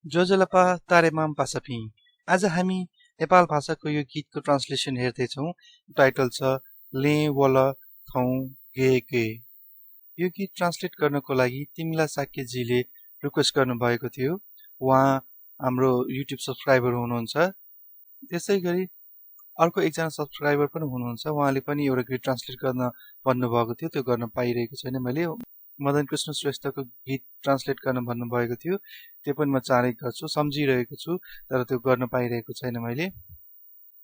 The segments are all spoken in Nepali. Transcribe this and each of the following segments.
जोजलपा तारेमाम पासपी। आज हामी नेपाल भाषाको यो गीतको ट्रान्सलेसन हेर्दैछौँ। टाइटल छ ले वल थौ गे गे। यो गीत ट्रान्सलेट गर्नको लागि तिमीला साक्यजीले रिक्वेस्ट गर्नुभएको थियो। उहाँ हाम्रो युट्युब सब्सक्राइबर हुनुहुन्छ। त्यसै गरी अर्को एकजना सब्सक्राइबर पनि हुनुहुन्छ। उहाँले पनि एउटा गीत ट्रान्सलेट गर्न भन्नुभएको थियो, त्यो गर्न पाइरहेको छैन। मैले मदन कृष्ण श्रेष्ठको गीत ट्रान्सलेट गर्न भन्नुभएको थियो, त्यो पनि म चाँडै गर्छु, सम्झिरहेको छु, तर त्यो गर्न पाइरहेको छैन मैले।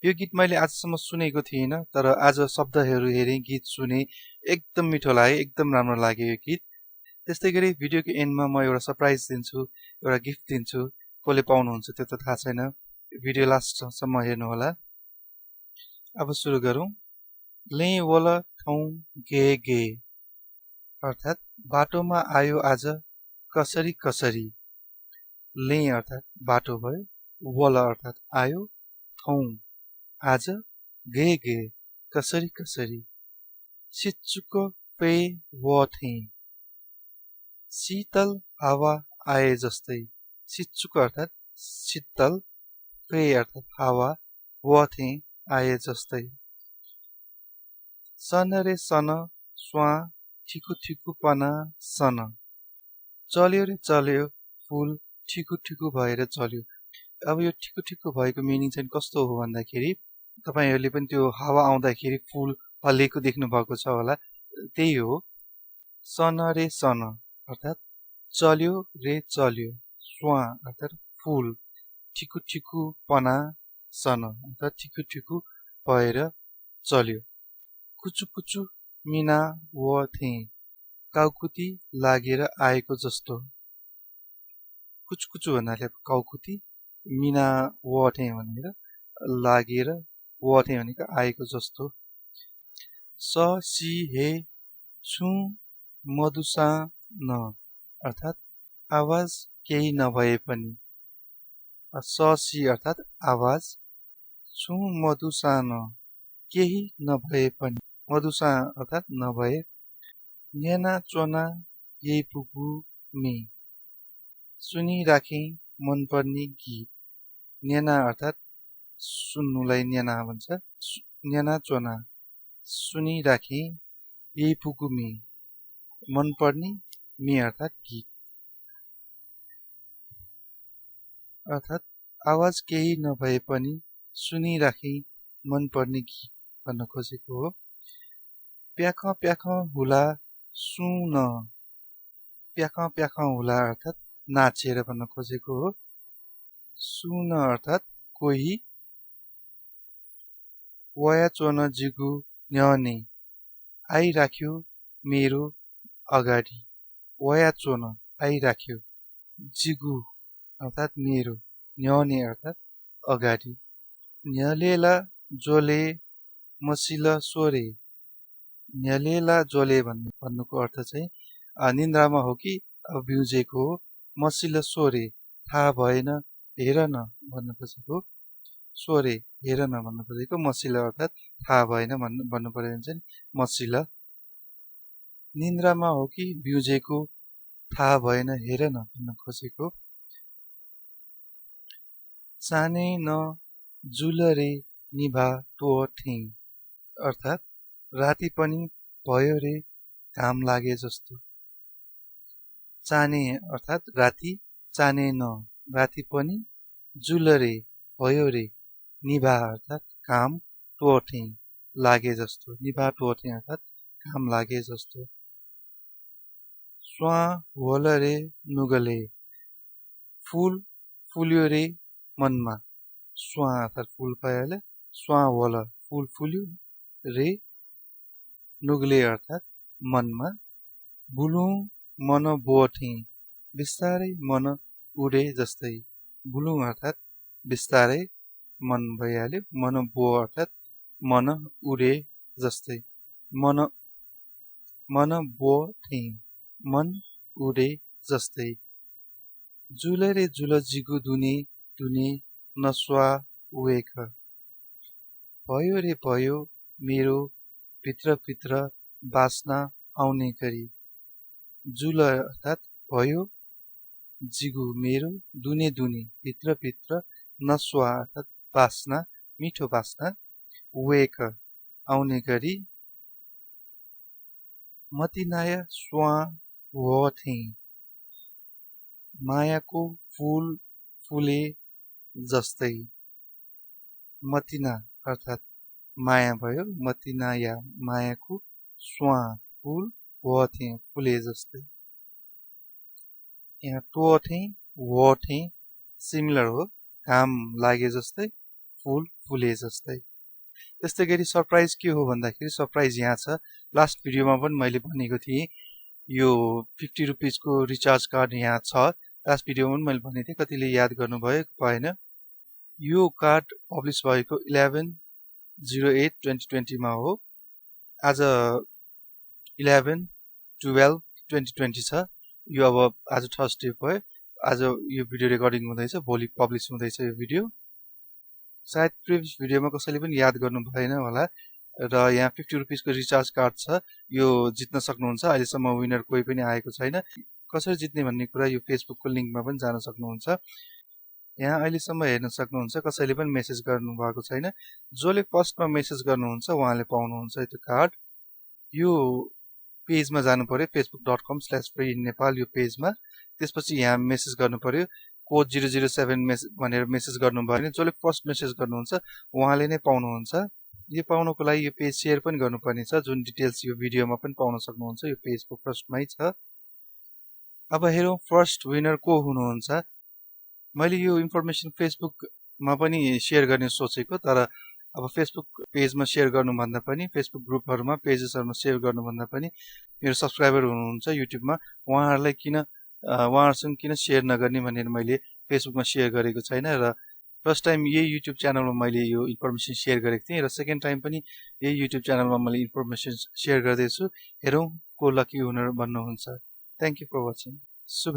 यो गीत मैले आजसम्म सुनेको थिइनँ, तर आज शब्दहरू हेरेँ, गीत सुने, एकदम मिठो लाग्यो, एकदम राम्रो लाग्यो यो गीत। त्यस्तै गरी भिडियोको एन्डमा म एउटा सरप्राइज दिन्छु, एउटा गिफ्ट दिन्छु। कसले पाउनुहुन्छ त्यो त थाहा छैन, भिडियो लास्टसम्म हेर्नुहोला। अब सुरु गरौँ। ले वल थौ गे गे, अर्थात् बाटोमा आयो आज कसरी कसरी। ले अर्थात् बाटो भयो, वल अर्थात् आयो, थौ आज, गे गे कसरी कसरी। सिच्चुको पे व थे, शीतल हावा आए जस्तै। सिच्चुको अर्थात् शीतल, पे अर्थात् हावा, व थे आए जस्तै। सन रे सन स्वा ठिकु ठिकु पना सन। चल्यो रे चल्यो फुल ठिकु ठिकु भएर चल्यो। अब यो ठिकु ठिकु भएको मिनिङ चाहिँ कस्तो हो भन्दाखेरि, तपाईहरूले पनि त्यो हावा आउँदाखेरि फुल फलेको देख्नु भएको छ होला, त्यही हो। सन रे सन अर्थात् चल्यो रे चल्यो, स्वा अर्थात् फुल, ठिकु ठिकु पना सन अर्थात् ठिकु ठिकु भएर चल्यो। कुचु कुचु मिना व थे, काउकुती लागेर आएको जस्तो। कुचकुचु भन्नाले काउकुती, मिना व थे भनेर लागेर, व थे भनेको आएको जस्तो। स सी हे छु मधुसा न अर्थात् आवाज केही नभए पनि। स सी अर्थात् आवाज, छु मधुसा न केही नभए पनि, मधुसा अर्थात् नभए। नेना चोना यही पुगु मे, सुनिराखे मनपर्ने गीत। नेना अर्थात् सुन्नुलाई नेना भन्छ। नेना चोना सुनिराखे, यही पुगु मे मनपर्ने, मे अर्थात् गीत, अर्थात् आवाज केही नभए पनि सुनिराखे मनपर्ने गीत भन्न खोजेको हो। प्याख प्याख हुला सुन, प्याख प्याख हुला अर्थात् नाचेर भन्न खोजेको हो। सुन अर्थात् कोही। वया चोन जिगु न्यने, आइराख्यो मेरो अगाडि। वया चोन आइराख्यो, जिगु अर्थात् मेरो, न्यने अर्थात् अगाडि। न्यलेला जोले मसिल सोरे। न्यलेला जोले भन्नुको अर्थ चाहिँ निन्द्रामा हो कि बिउजेको हो। मसिल सोरे थाहा भएन, हेर न भन्न खोजेको। सोरे हेर न भन्न खोजेको, मसिल अर्थात् थाहा भएन भन्नु पर्यो भने चाहिँ मसिल। निन्द्रामा हो कि बिउजेको, थाहा भएन, हेर न भन्न खोजेको। चाने न जुलरे निभा टोठे अर्थात् राति पनि भयो रे घाम लागे जस्तो। चाने अर्थात् राति, चाने न राति पनि, जुलरे भयो रे, निभा अर्थात् घाम, टोठे लागे जस्तो। निभा टोठे अर्थात् घाम लागे जस्तो। स्वा होल रे नुगले, फुल फुल्यो रे मनमा। स्वा अर्थात् फुल पाइहाल्यो, स्वा होल फुल फुल्यो, रे नुगले अर्थात् मनमा। बुलु मन बोठे, बिस्तारै मन उडे जस्तै। बुलु अर्थात् बिस्तारै मन भइहाल्यो, मन बो अर्थात् मन उडे जस्तै। मन बोठे मन उडे जस्तै। जुले रे जुल जिगु दुने दुने नस्वा उएक। भयो रे भयो मेरो भित्र भित्र बास्ना आउने गरी। जुल अर्थात् भयो, जिगु मेरो दुने दुने भित्र भित्र नस्वा अर्थात् बास्ना मिठो बास्ना वेक आउने गरी मतिनाया स्वा वथे मायाको फूल फुले जस्तै मतिना अर्थात् माया भयो मतिनाया मायाको स्वा फूल वथे फुले जस्तै यहाँ टोथे वथे सिमिलर हो घाम लागे जस्तै फूल फुले जस्तै त्यस्तै गरी सरप्राइज के हो भन्दाखेरि सरप्राइज यहाँ छ लास्ट भिडियोमा पनि मैले भनेको थिएँ यो 50 रुपीजको रिचार्ज कार्ड यहाँ छ लास्ट भिडियोमा पनि मैले भनेको थिएँ कतिले याद गर्नुभयो भएन यो कार्ड पब्लिस भएको 11/08/2020 मा हो आज 11/12/2020 छ यो अब आज थर्सडे भयो आज यो भिडियो रेकर्डिङ हुँदैछ भोलि पब्लिस हुँदैछ यो भिडियो सायद प्रिभियस भिडियोमा कसैले पनि याद गर्नु भएन होला र यहाँ 50 रुपीजको रिचार्ज कार्ड छ यो जित्न सक्नुहुन्छ अहिलेसम्म विनर कोही पनि आएको छैन कसरी जित्ने भन्ने कुरा यो फेसबुकको लिंकमा पनि जान सक्नुहुन्छ यहाँ अहिलेसम्म हेर्न सक्नुहुन्छ कसैले पनि मेसेज गर्नु भएको छैन जसले फर्स्टमा मेसेज गर्नुहुन्छ उहाँले पाउनुहुन्छ त्यो कार्ड यो पेजमा जानु पर्यो facebook.com/freeinnepal यो पेजमा त्यसपछि यहाँ मेसेज गर्नु पर्यो कोड 007 भनेर मेसेज गर्नुभयो भने जसले फर्स्ट मेसेज गर्नुहुन्छ उहाँले नै पाउनुहुन्छ यो पाउनको लागि यो पेज शेयर पनि गर्नुपर्ने छ जुन डिटेल्स यो भिडियोमा पनि पाउन सक्नुहुन्छ यो पेजको फर्स्टमै छ अब हेरौं फर्स्ट विनर को हुनुहुन्छ मैले यो इन्फर्मेसन फेसबुकमा पनि शेयर गर्ने सोचेको तर अब फेसबुक पेजमा शेयर गर्नु भन्दा पनि फेसबुक ग्रुपहरुमा पेजेसहरुमा शेयर गर्नु भन्दा पनि मेरो सब्स्क्राइबर हुनुहुन्छ युट्युबमा उहाँहरुलाई उहाँहरुसँग किन शेयर नगर्ने भनेर मैले फेसबुकमा शेयर गरेको छैन र फर्स्ट टाइम यही युट्युब च्यानलमा मैले यो इन्फर्मेसन शेयर गरेको थिएँ र सेकेन्ड टाइम पनि यही युट्युब च्यानलमा मैले इन्फर्मेसन शेयर गर्दै छु हेरौं को लकी विनर बन्नुहुन्छ थ्यांक यू फर वाचिङ शुभ